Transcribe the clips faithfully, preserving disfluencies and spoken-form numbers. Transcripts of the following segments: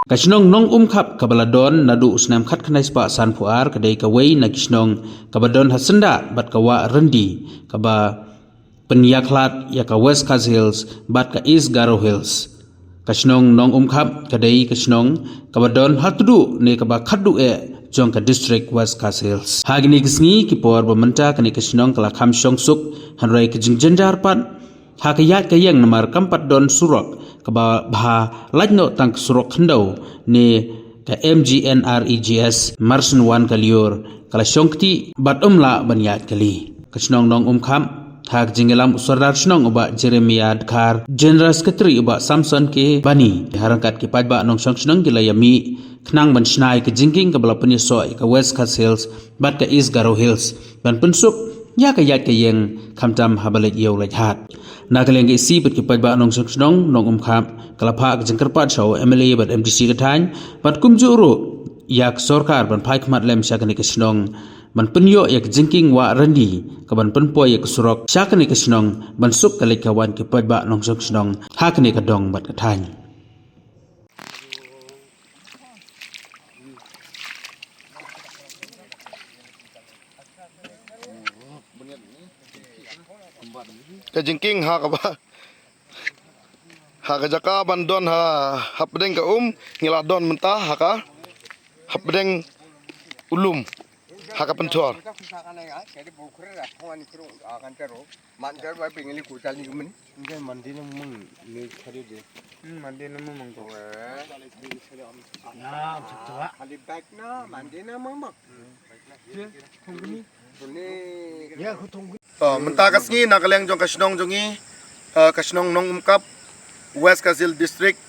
Ka shnong Nongumkhap kaba la don naduh u snem khatkhyndai spah sanphew ar ka dei kawei na ki shnong kaba don ha syndah bad ka wah ryndi kaba pynïakhlad ïa ka West Khasi Hills bad ka East Garo Hills. Ka shnong Nongumkhap ka dei ka shnong kaba don ha tduh ne kaba khatduh eh jong ka district West Khasi Hills. Ha kine ki sngi ki por ba mynta kane ka shnong ka la kham shong suk, hynrei ka jingjynjar pat ha ka ïaid ka ïeng namar kam pat don surok kaba bha, lait noh tang ka surok khyndew ne ka M G N R E G S Marsien Wan Kalior ka la shong kti bad um lah ban ïaid kali. Ka shnong Nongumkhap, ha ka jingïalam u Sordar shnong u Bah Jeremiah Dkhar, General Secretary u Bah Samson K Bani, ha ryngkat ki paidbah nongshong shnong ki la ïa mih khnang ban shna ïa ka jingkieng kaba la pynïasoh ïa ka West Khasi Hills bad ka East Garo Hills ban pynsuk ïa ka ïaid ka ïeng khamtam haba leit ïew leit hat. Na ka liang ka EC bad ki paidbah nongshong shnong Nongumkhap ka la phah ka jingkyrpad sha u M L A bad M D C ka thaiñ bad kumjuh ruh ïa ka sorkar ban phai khmat lem sha kane ka shnong ban pynïoh ïa ka jingkieng wah ryndi kaban pynpoi ïa ka surok sha kane ka shnong ban suk ka leit ka wan ki paidbah nongshong shnong ha kane ka dong bad ka thaiñ. Ka jingkieng ha kaba, ha ka jaka ban don ha, hapdeng ka um, ngi la don mynta ha ka, hapdeng u lum, ha ka pynthor. To, mynta ka sngi na ka liang jong ka shnong jong ngi, eh, ka shnong Nongumkhap, West Khasi Hills District,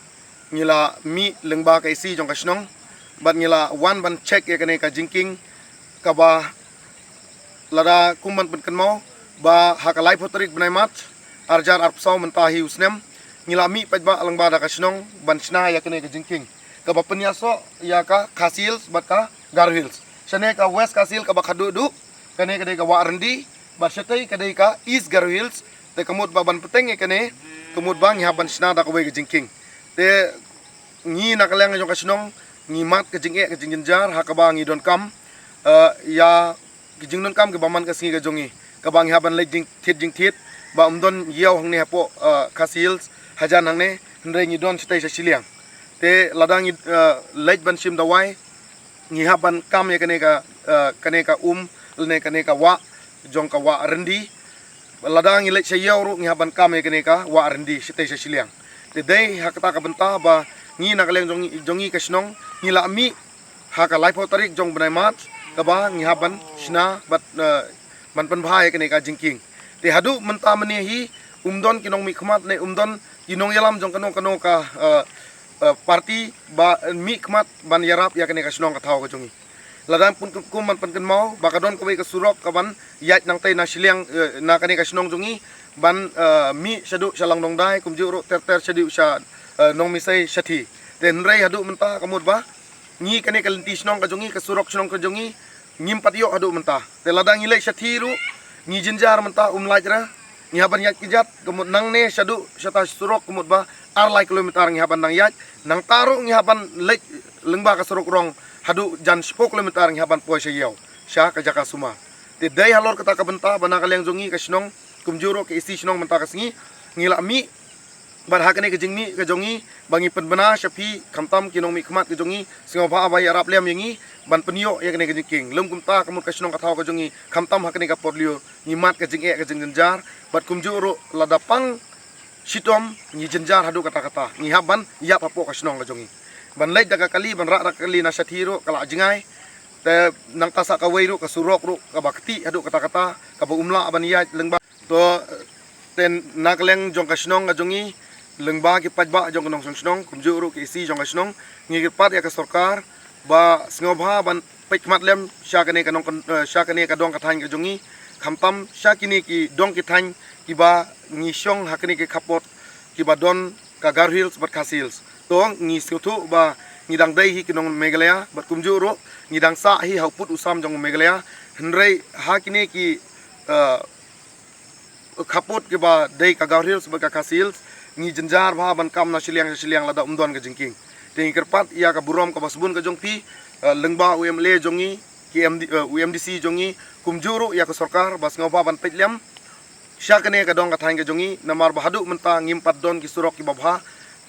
ngi la mih lyngba ka EC jong ka shnong bad ngi la wan ban check ïa kane ka jingkieng kaba lada kum ban pynkynmaw ba ha ka laiphew tarik bnai March arhajar arphew saw mynta hi u snem, ngi la mih paidbah lyngba da ka shnong ban shna ïa kane ka jingkieng kaba pynïasoh ïa ka Khasi Hills bad ka Garo Hills. Shane ka West Khasi Hills kaba khatduh duh, kane ka dei ka wah ryndi, bad shatei ka dei ka East Garo Hills. Te ka mut ba ban bteng ïa kane, ka mut ba ngi hap ban shna da kawei ka jingkieng. Te ngi na ka liang jong ka shnong ngi mad ka jingeh ka jingjynjar ha kaba ngi donkam, eh, ïa ki jingdonkam kiba man ka sngi ka jong ngi, kaba ngi hap ban leit jingthied jingthied ba ym don ïew hangne hapoh, eh, Khasi Hills hajan hangne, hynrei ngi don shatei sha shiliang. Te lada ngi, eh, leit ban shim dawai, ngi hap ban kam ïa kane ka, eh, kane ka um lane kane ka wah jong ka wah ryndi. Lada ngi leit sha ïew ruh ngi hap ban kam ïa kane ka wah ryndi shatei sha shiliang. Te dei ha kata ka bynta ba ngi na ka liang jong, jong ngi ka shnong ngi la mih ha ka laiphew tarik jong bnai March kaba ngi hap ban shna bad, eh, ban pynbha ïa kane ka jingkieng. Te haduh mynta mynne hi um don ki nongmihkhmat ne um don ki nongïalam jong kano kano ka, eh, eh, party ba, eh, mihkhmat ban ïarap ïa kane ka shnong ka thaw ka jong ngi. Lada pun kum ban pynkynmaw ba ka don kawei ka surok kaban ïaid nangtei na shiliang, eh, na kane ka shnong jong ngi ban, eh, mih shaduh sha Langdongdai kumjuh ruh ter ter shaduh sha, eh, Nongmisei Shathi. Te hynrei haduh mynta ka mut ba ngi kane ka lynti shnong ka jong ngi, ka surok shnong ka jong ngi, ngim pat ïoh haduh mynta. Te lada ngi leit Shathi ruh ngi jynjar mynta um lait re. Ngi hap ban ïaid kjat, ka mut nangne shaduh shata surok ka mut ba ar lai kilometer ngi hap ban dang ïaid. Nangta ruh ngi hap ban leit lyngba ka surok rong haduh jan shiphew kilometer ngi hap ban poi sha ïew sha ka jaka sumar. Te dei halor kata ka bynta ba na ka liang jong ngi ka shnong kumjuh ruh ka EC shnong mynta ka sngi ngi la mih bad ha kane ka jingmih ka jong ngi ba ngi pynbna sha phi khamtam ki nongmihkhmat ka jong ngi, sngewbha ba ïarap lem ïa ngi ban pynïoh ïa kane ka jingkieng. Lym kumta ka mut ka shnong ka thaw ka jong ngi khamtam ha kane ka por lyiur ngi mad ka jingeh ka jingjynjar bad kumjuh ruh lada pang shitom ngi jynjar haduh katta katta, ngi hap ban ïap hapoh ka shnong ka jong ngi. Ban leit da ka kali, ban rah da ka kali na Shathi ruh ka la jngai. Te nangta sa kawei ruh ka surok ruh kaba kti haduh katta katta, kaba um lah ban ïaid lyngba. To, te na ka liang jong ka shnong ka jong ngi, lyngba ki paidbah jong ka nongshong shnong kumjuh ruh ki EC jong ka shnong, ngi kyrpad ïa ka sorkar ba sngewbha ban peit khmat lem sha kane ka nong, eh, sha kane ka dong ka thaiñ ka jong ngi, khamtam sha kine ki dong ki thaiñ kiba ngi shong ha kine ki khappud kiba don ka Garo Hills bad Khasi Hills. To ngi sngewthuh ba ngi dang dei hi ki nong Meghalaya bad kumjuh ruh ngi dang sah hi ha u pud u sam jong Meghalaya, hynrei ha kine ki, eh, khappud kiba dei ka Garo Hills bad ka Khasi Hills ngi jynjar bha ban kam na shiliang sha shiliang lada um don ka jingkieng. Ngi kyrpad ïa ka burom kaba sbun ka jong phi, eh, lyngba u M L A jong ngi, ki M D, eh, u M D C jong ngi, kumjuh ruh ïa ka sorkar ba sngewbha ban peit lem sha kane ka dong ka thaiñ ka jong ngi, namar ba haduh mynta ngim pat don ki surok kiba bha,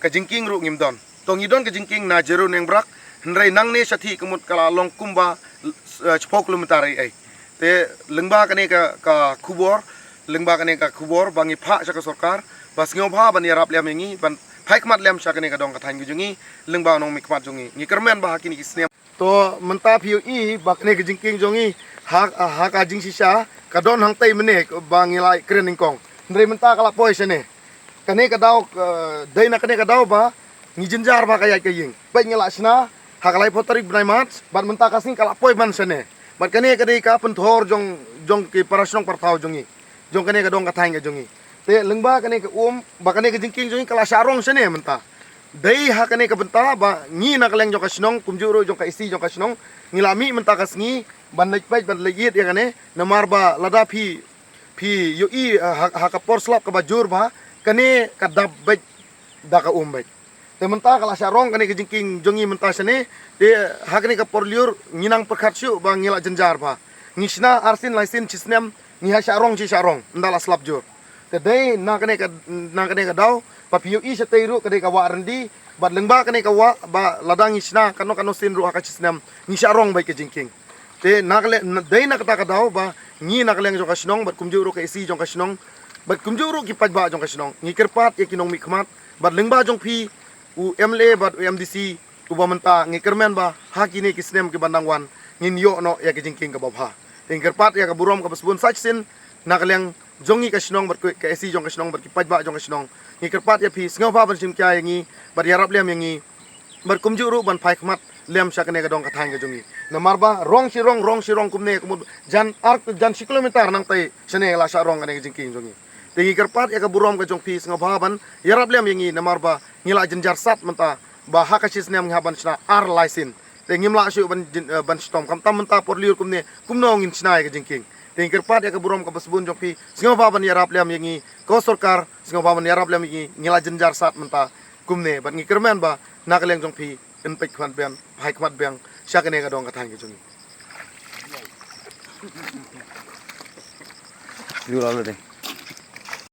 ka jingkieng ruh ngim don. To ngi don ka jingkieng na Jeru Nongbrak, hynrei nangne shathie ka mut ka la long kumba, eh, shiphew kilometer ei ei. Te lyngba kane ka, ka khubor, lyngba kane ka khubor ba ngi phah sha ka sorkar ba sngewbha ban ïarap lem ïa ngi, ban phai khmat lem sha kane ka dong ka thaiñ ka jong ngi, lyngba u nongmihkhmat jong ngi. Ngi kyrmen ba ha kine ki snem. To mynta phi ïohi ba kane ka jingkieng jong ngi ha, ha ka jingshisha ka don hangtei mynne ba ngi la kren nyngkong. Hynrei mynta ka la poi shane. Kane ka daw, eh, dei na kane ka daw ba ngi jynjar ba ka ïaid ka ïing. Peit ngi la shna ha ka laiphew tarik bnai March, bad mynta ka sngi ka la poi man shane. Bad kane ka dei ka pynthor jong, jong ki para shnong para thaw jong ngi, jong kane ka dong ka thaiñ ka jong ngi. Te lyngba kane ka um ba kane ka jingkieng jong ngi ka la shah rong shane mynta. Dei ha kane ka bynta ba ngi na ka liang jong ka shnong, kumjuh ruh jong ka E C jong ka shnong, ngi la mih mynta ka sngi ban leit peit, ban leit ïit ïa kane, namar ba lada phi, phi ïohi, eh, ha, ha ka por slap kaba jur bha, kane ka dap beit da ka um beit. Te mynta ka la shah rong kane ka jingkieng jong ngi mynta shane, te ha kane ka por lyiur ngi nang pyrkhat shuh ba ngi la jynjar bha. Ngi shna arsien laisien shisnem, ngi ha shah rong shi shah rong, ynda la slap jur. Te dei na kane ka, na kane ka daw ba phi ïohi shatei ruh ka dei ka wah ryndi, bad lyngba kane ka wah ba lada ngi shna kano kano sien ruh ha ka shisnem, ngi shah rong beit ka jingkieng. Te na ka liang, na, dei na kata ka daw ba ngi na ka liang jong ka shnong, bad kumjuh ruh ka E C jong ka shnong, bad kumjuh ruh ki paidbah jong ka shnong, ngi kyrpad ïa ki nongmihkhmat, bad lyngba jong phi u M L A bad u M D C, uba mynta ngi kyrmen ba ha kine ki snem kiban dang wan ngin ïoh noh ïa ka jingkieng kaba bha. Te ngi kyrpad ïa ka burom kaba sbun sa shisien na ka liang jong ngi ka shnong, bad ka E C jong ka shnong, bad ki paidbah jong ka shnong. Ngi kyrpad ïa phi sngewbha ban shim khia ïa ngi, bad ïarap lem ïa ngi, bad kumjuh ruh ban phai khmat lem sha kane ka dong ka thaiñ ka jong ngi. Namar ba rong shi rong, rong shi rong kumne, ka mut jan ar, jan shi kilometer nangtei shane la shah rong kane ka jingkieng jong ngi. Te ngi kyrpad ïa ka burom ka jong phi sngewbha ban ïarap lem ïa ngi, namar ba ngi la jynjar sat mynta ba ha ka shisnem ngi hap ban shna ar laisien. Te ngim lah shuh ban jin-, eh, ban shitom. Khamtam mynta por lyiur kumne, kumno ngin shna ïa ka jingkieng. Te ngi kyrpad ïa ka burom kaba sbun jong phi sngewbha ban ïarap lem ïa ngi, ko sorkar sngewbha ban ïarap lem ïa ngi, ngi la jynjar sat mynta kumne, bad ngi kyrmen ba na ka liang jong phi yn peit khmat biang, phai khmat biang sha kane ka dong ka thaiñ ka jong ngi. Ïu la le dei.